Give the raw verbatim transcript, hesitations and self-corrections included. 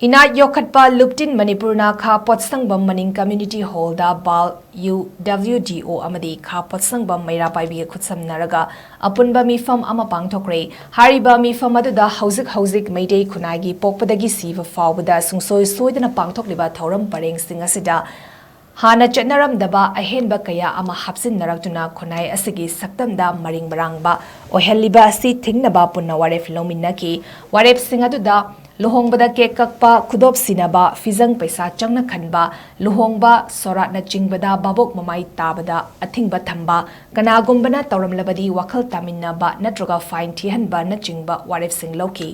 ꯏꯅꯥꯠ ꯌꯣꯛꯈꯠꯄ ꯂꯨꯞꯇꯤꯟ ꯃꯅꯤꯄꯨꯔꯅ ꯈꯥ ꯄꯣꯠꯁꯪꯕꯝ ꯃꯅꯤꯡ ꯀꯝꯃ꯭ꯌꯨꯅꯤꯇꯤ ꯍꯣꯜꯗ ꯕꯥꯜ ꯌꯨ ꯗꯕ꯭ꯂꯤꯎ ꯗꯤ ꯑꯣ ꯑꯃꯗꯤ ꯈꯥ ꯄꯣꯠꯁꯪꯕꯝ ꯃꯩꯔꯥ ꯄꯥꯏꯕꯤꯒ ꯈꯨꯠꯁꯝꯅꯔꯒ ꯑꯄꯨꯟꯕ ꯃꯤꯐꯝ ꯑꯃ ꯄꯥꯡꯊꯣꯛꯈ꯭ꯔꯦ꯫ ꯍꯥꯏꯔꯤꯕ ꯃꯤꯐꯝ ꯑꯗꯨꯗ ꯍꯧꯖꯤꯛ ꯍꯧꯖꯤꯛ ꯃꯩꯇꯩ ꯈꯨꯟꯅꯥꯏꯒꯤ ꯄꯣꯛꯄꯗꯒꯤ ꯁꯤꯕ ꯐꯥꯎꯕꯗ ꯁꯨꯡꯁꯣꯏ ꯁꯣꯏꯗꯅ ꯄꯥꯡꯊꯣꯛꯂꯤꯕ ꯊꯧꯔꯝ ꯄꯔꯦꯡꯁꯤꯡ ꯑꯁꯤꯗ ꯍꯥꯟꯅ ꯆꯠꯅꯔꯝꯗꯕ ꯑꯍꯦꯟꯕ ꯀꯌꯥ ꯑꯃ ꯍꯥꯞꯆꯤꯟꯅꯔꯛꯇꯨꯅ ꯈꯨꯟꯅꯥꯏ ꯑꯁꯤꯒꯤ ꯁꯛꯇꯝꯗ ꯃꯔꯤꯡ ꯃꯔꯥꯡꯕ ꯑꯣꯏꯍꯜꯂꯤꯕ ꯑꯁꯤ ꯊꯤꯡꯅꯕ ꯄꯨꯟꯅ ꯋꯥꯔꯦꯞ ꯂꯧꯃꯤꯟꯅꯈꯤ꯫ ꯋꯥꯔꯦꯞꯁꯤꯡ ꯑꯗꯨꯗ ꯂꯨꯍꯣꯡꯕꯗ ꯀꯦꯛ ꯀꯛꯄ, ꯈꯨꯗꯣꯞ ꯁꯤꯅꯕ, ꯐꯤꯖꯪ ꯄꯩꯁꯥ ꯆꯪꯅ ꯈꯟꯕ, ꯂꯨꯍꯣꯡꯕ, ꯁꯣꯔꯥꯠꯅꯆꯤꯡꯕꯗ ꯚꯥꯕꯣꯛ ꯃꯃꯥꯏ ꯇꯥꯕꯗ ꯑꯊꯤꯡꯕ ꯊꯝꯕ, ꯀꯅꯥꯒꯨꯝꯕꯅ ꯇꯧꯔꯝꯂꯕꯗꯤ ꯋꯥꯈꯜ ꯇꯥꯃꯤꯟꯅꯕ ꯅꯠꯇ꯭ꯔꯒ ꯐꯥꯏꯟ ꯊꯤꯍꯟꯕꯅꯆꯤꯡꯕ ꯋꯥꯔꯦꯞꯁꯤꯡ ꯂꯧꯈꯤ꯫